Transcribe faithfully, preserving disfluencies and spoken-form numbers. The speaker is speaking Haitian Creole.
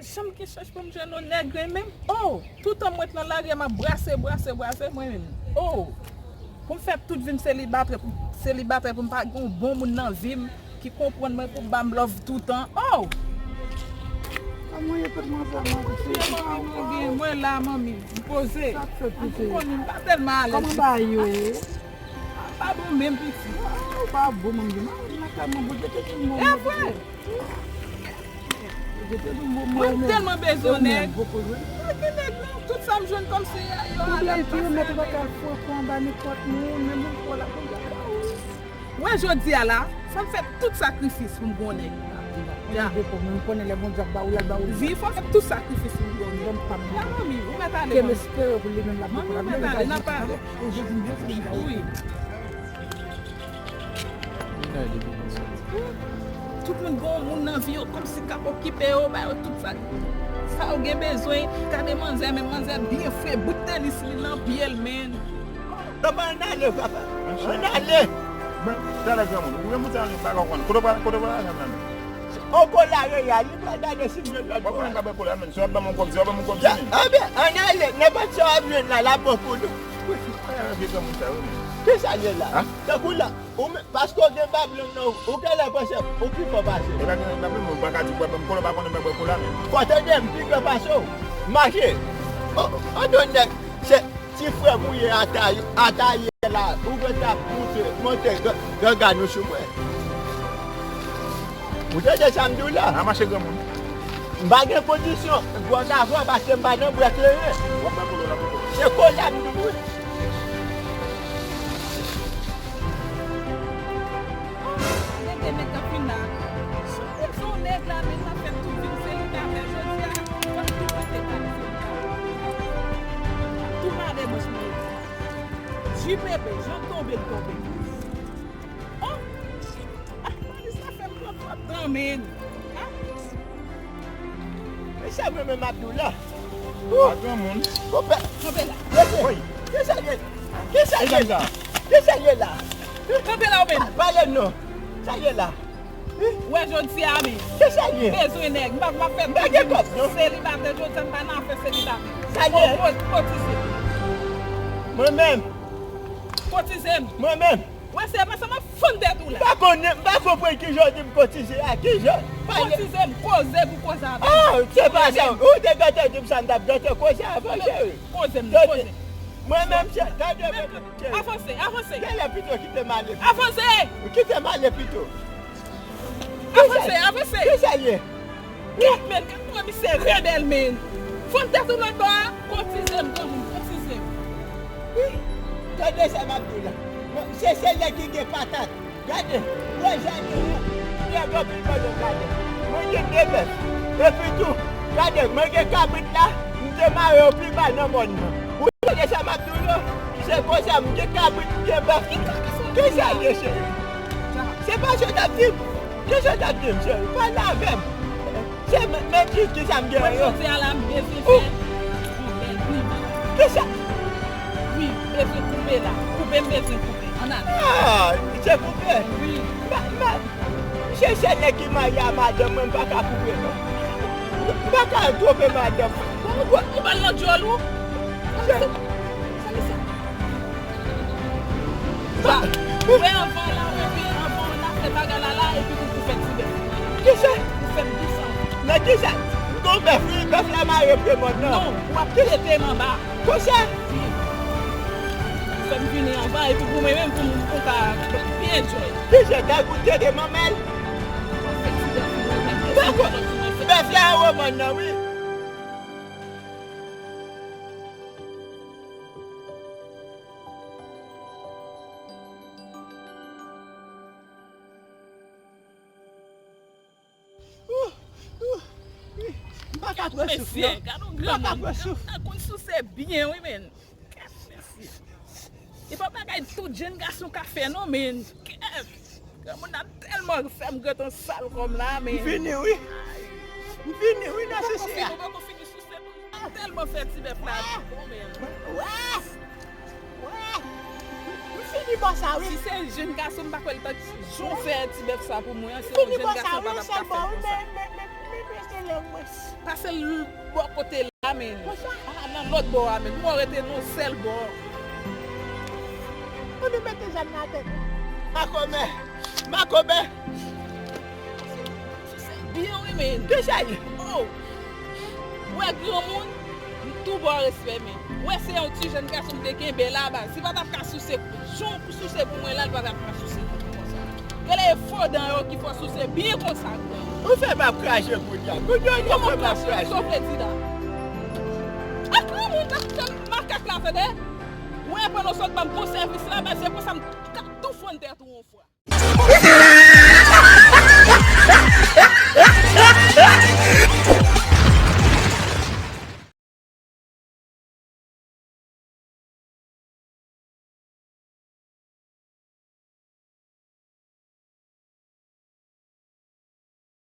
Janm gen chans pou m jwenn yon nèg renmen m. Oh, toutan m ret nan lari a, m ap brase, brase, brase mwen menm. Oh, pou m fè tout vi m selibatè, pou, selibatè, pou m pa gen yon bon moun nan vi m ki konprann mwen, pou ba m love toutan. Oh! Kòman ye, kot manzè, manzè? Mwen la, manmi, m poze. Sa k fèt, pitit? Ou konnen m pa tèlman alèz. Kòman bagay yo ye? Pa bon menm, pitit. Ah, ou pa bon, manmi. Nan kay mwen, Bondye te di m bon. E vre? Mwen tèlman bezwen yon nèg. Mwen gen nèg nan tout sa m jwenn kòmsi yo ale. Ou byen pire, mèt ou pa ka fè kò anba nenpòt moun, men moun kò la pou gade ou. Wè jodi a la, fò m fè tout sakrifis pou m gen yon nèg. Mwen gen pwoblèm, mwen konnen lè Bondye ap ba ou, l ap ba ou. Wi, fò m fè tout sakrifis pou m gen yon nèg. Ya, manmi, ou mèt ale, manmi. Ke m espere pou li menm l ap. Manmi, ou mèt ale, n ap pale. Wi. Tout moun gen yon moun nan vi yo kòmsi k ap okipe yo, ba yo tout sa, sa yo gen bezwen. Gade manzè, men manzè byen fre, bout tenis li nan pye l, men. Papa, ann ale, papa. Ann ale. Men, talè granmoun, ou gen moun sa yo, pa konprann. Kote w pral, kote w pral, ann ale. Onko la, yo, ya, li pral gade si m jwenn lòt bò. W ap konnen m ka bwè kola, men. Si w ap ban m yon kòb, si w ap ban m yon kòb, ya, vini. Ebyen, ann ale, nenpòt sa w ap jwenn la, l ap bon pou nou. Wi, fi, pa vye granmoun sa yo, men. Kisa l ye la? Tankou la, ou men, paske w gen bab long nan ou, ou genlè panse ou pi fò pase m. E pa gen bab long, ou pa ka di w ap ban m kola, ou pa konnen m pa bwè kola, men. Fò tande m pi gran pase w. Mache. O, o, o, do nèg, se ti frè m ou ye atay-, atayè la, ou gen t ap moute, monte ga-, ganga nou sou mwen. Ou tande sa m di w la? A mache granmoun. M pa gen kondisyon, gwòg avan, paske m pa nan bwè kleren. W ap bwè kola la, koko. Se kola m di w wi. Gade nèg k ap vin la. Sou bezwen nèg la, men l ap fè tout vi l selibatè. Jodi a, w ap tou kote pa l selibatè. Tou mare bouch mwen. Ji bebe, jan tonbe l tonbe. Oh! Ah, Malis la fè m pran twòp tan, men. Ah! Mesye, mwen menm ap di w la. Ou pa granmoun. Konpè. Kanpe la. Rete. Wi. Kisa l ye? Kisa l ye la? Kisa l ye la? Kanpe la, ou menm. Pa-, pale m non. Sa l ye la? Ou wè jodi a, men. Kisa l ye? Bezwen nèg. M pa, m ap fè tout vi m selibatè jodi a, m pa nan afè selibatè. Sa l ye? Ko-, ko-, kotize. Mwen menm. Kotize m. Mwen menm. Wè, se pa sa m ap fann tèt ou la. M pa konnen, m pa konprann kijan w di m kotize a, kijan. Kotize m, koze pou koze avè m. Oh, se pa sa. Ou te gentan di m sa, m t ap gentan koze avan, cheri. Koze m, koze. Mwen menm, cheri, tande mwen, cheri. Avanse, avanse. Genlè pito kite m ale. Avanse! Kite m ale pito. Avanse, avanse. Kisa l ye? Gad, men, gad kòman misye rebèl, men. Fann tèt ou lòt bò a. Kotize m, granmoun, kotize m. Wi, tande sa m ap di w la. Bon, se, se nèg ki gen patat. Gade, wè jaden an. Nèg anpil pandan gade. Mwen gen de bèf. Epi tou, gade, mwen gen kabrit la. M te mare yo pi ba nan mòn nan. Ou tande sa m ap di w yo? Se konsa, m gen kabrit, m gen bèf. Kisa l ye, cheri? Se pa sa w t ap di m? Kisa w t ap di m, cheri? Pale avè m. Se men, men ki, kisa m gen yo? Jodi a la, m bezwen fè yon bèl pliman. Kisa? Wi, m bezwen koupe la. Koupe, m bezwen koupe. Ann ale. Ah, se koupe? Wi. M pa, m pa, se, se nèg ki marye a madanm mwen, m pa ka koupe non. M pa ka twonpe madanm mwen. Ou, ou, ou ba l nan djòl ou? Sa ki sa? Sa ki sa? Sa, ou wè anvan la, ou wè anvan la fè bagay la la, epi pou, pou fè ti bèf. Kisa? Pou fè m dousan. Nan kisa? M gon bèf wi, bèf la mare pye mòn nan. Non, w ap pete m anba. Konsa? Wi. Fè m vini anba, epi pou mwen menm, pou m, pou m ka byen enjoy. Kisa? Dèk ou tete manmèl? W ap fè ti bèf mwen menm. Dakò. Bèf la anwo mòn nan wi. Ou, ou, wi, m pa ka pran souf non. Mesye, gad yon granmoun. M pa ka pran souf. Granmoun nan konn souse byen wi, men. Gad mesye. E pa bagay tout jèn gason ka fè non, men. Gad. Granmoun nan tèlman fè m gentan sal kò m la, men. M fini wi. M fini wi nan souse a. Ou poko fini, ou poko fini souse tou. Tèlman fè ti bèf la bon, men. Wè! Wè! M fini bò sa wi. Si se jèn gason, m pa kwè l t ap janm fè ti bèf sa pou mwen an, se yon jèn gason pa t ap ka fè l konsa. Pase l bò kote la, men. Ah, nan lòt bò a, men. Mwen rete nan sèl bò. Ou nou mete zam nan tèt ou. Makomè! Makomè! Byen wi, men. Deja ye. Oh! Wè granmoun, m tou ba w respè, men. Wè se yon ti jèn gason m te kenbe la, baz. Si pa t ap ka souse, jan w souse pou mwen la, l pa t ap ka souse pou mwen konsa. Gade fo dan yo ki fè w souse byen konsa, granmoun. Ou fè m ap krache kounye a. Kounye a, ou fè m ap krache. Sa w vle di la? A granmoun, t ap fè m makak la, tande? Wè, pandan w sot ban m bon sèvis la, baz, se konsa m t ap tou fann tèt ou yon fwa.